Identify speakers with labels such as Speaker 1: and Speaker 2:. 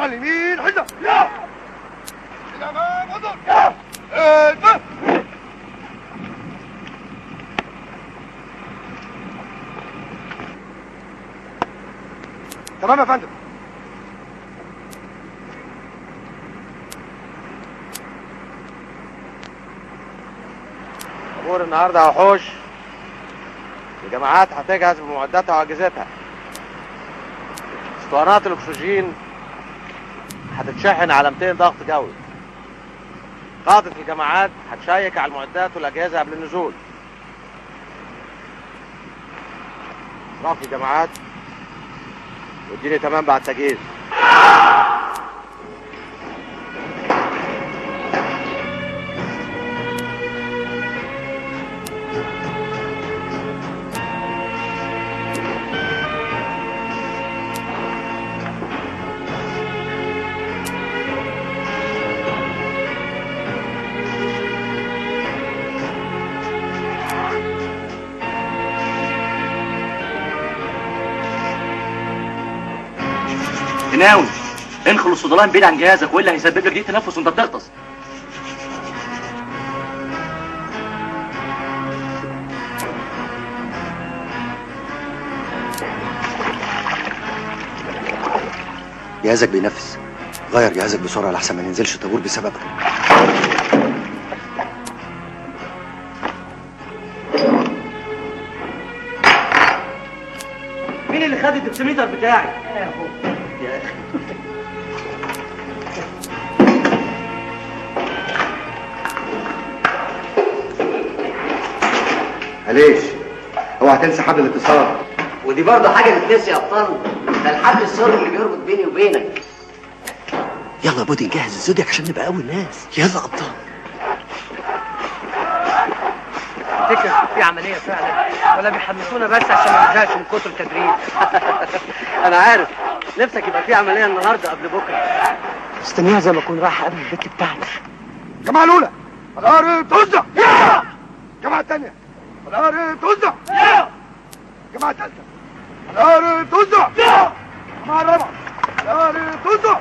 Speaker 1: على اليمين حزة. الامام انظر. ادفع. تمام يا فندم.
Speaker 2: طابور النهارده وحوش. الجماعات هتجهز بمعداتها واجهزتها. اسطوانات الاكسجين هتتشحن على 200 ضغط جوي. قادة الجماعات هتشيك على المعدات والاجهزة قبل النزول. رافي الجماعات واديني تمام بعد التجهيز.
Speaker 3: ناوي انخل الصدلان بعيد عن جهازك والا هيسبب لك ضيق تنفس وانت بتغطس.
Speaker 4: جهازك بينفس، غير جهازك بسرعة لحسن ما ننزلش طابور بسببك.
Speaker 3: مين اللي خد ال dosimeter بتاعي؟ انا يا اخو يا اخي.
Speaker 4: معلش اوعى تنسى حبل الاتصال.
Speaker 5: ودي برضه حاجة تتنسي يا ابطال، ده الحبل السري اللي بيربط بيني وبينك.
Speaker 4: يلا يا بودي نجهز الزودياك عشان نبقى اول ناس. يلا ابطال.
Speaker 6: تفتكر في عملية فعلا ولا بيحمسونا بس عشان ما نزهقش من كتر التدريب؟
Speaker 5: انا عارف نفسك يبقى في عملية النهارده قبل بكره.
Speaker 6: مستنيها زي ما اكون رايح اقابل البت بتاعتي.
Speaker 1: الجماعة الاولى الارض توزع. الجماعة الثانية الارض توزع. الجماعة الثالثة الارض توزع. الجماعة الرابعة الارض توزع.